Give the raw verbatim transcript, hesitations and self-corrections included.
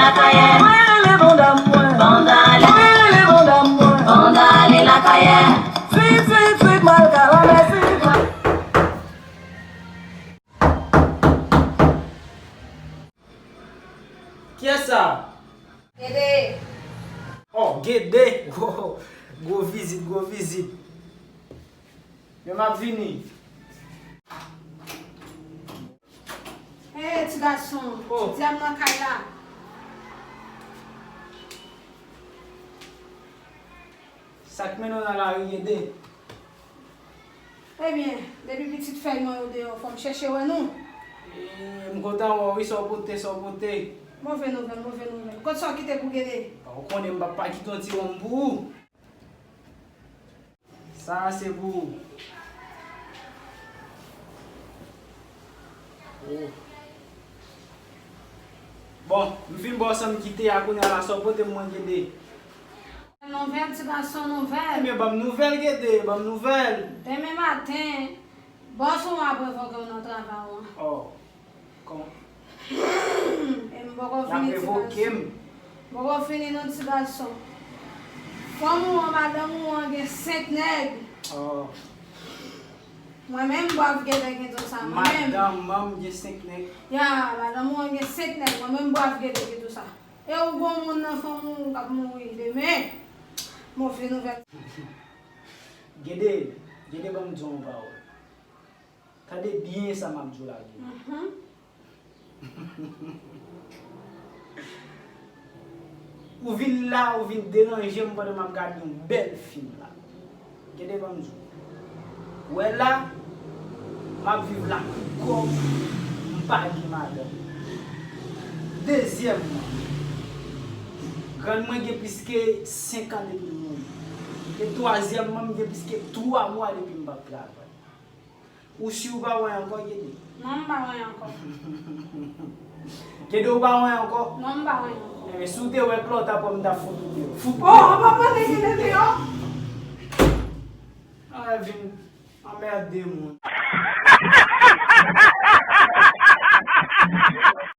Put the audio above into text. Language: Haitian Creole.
Mwen rele banda mwen. Mwen rele banda mwen. Vit, vit, vit, m al kalanbè si. Kiyès sa? Gede. Oh, Gede. Oh, gwo vizit, gwo vizit. Men m ap vini. Hey, ti gason, oh, ti dyab nan kay la. Sa k mennen w nan lari, Gede? Ebyen, depi pitit fèy mwen yo deyò, fò m chèche wè nou. E, m kontan wè w wi, sa w pote, sa w pote. Move nouvèl, move nouvèl. Kot sa w kite pou Gede? Ou konnen m p ap pa kite yon ti wonm pou ou. Sa a se pou ou. Oh. Bon, m fin ba w sa m kite a, kounye a la sa w pote m mwen, Gede. Nouvèl, ti gason, nouvèl. Ebyen, ban m nouvèl, Gede, ban m nouvèl. Demen maten, bòs ou ap revoke w nan travay ou an. Oh. Kòman? E m poko fini, ti gason. Y ap revoke m. M poko fini non, ti gason. Fanm ou an, madanm ou an gen senk nèg. Oh. Mwen menm, Bwav Gede ki di w sa, mwen menm. Madanm an gen senk nèg. Ya, madanm ou an gen senk nèg, mwen menm, Bwav Gede ki di w sa. E ou gon moun nan fanmi w k ap mouri demen. Move nouvèl. Gede, Gede, ban m di w yon pawòl. Tande byen sa m ap di w la, Gede. Mhm. Ou vin la, ou vin deranje m pandan m ap gade yon bèl fim la. Gede, ban m di w. Ou wè la, m ap viv la pou kò m, m pa gen madanm. Dezyèmman, grann mwen gen plis ke senk an depi l mouri. E twazyèmman, m gen plis ke twa mwa depi m p ap travay. Ou si ou pa wè ankò, Gede? Non, m pa wè ankò. Gede, ou pa wè ankò? Non, m pa wè ankò. Ebyen, si w te wè Klò, ta pran m ta fout ou deyò. Fout ou deyò. Oh, ou pa mande Gede deyò? Ah, vin anmède moun.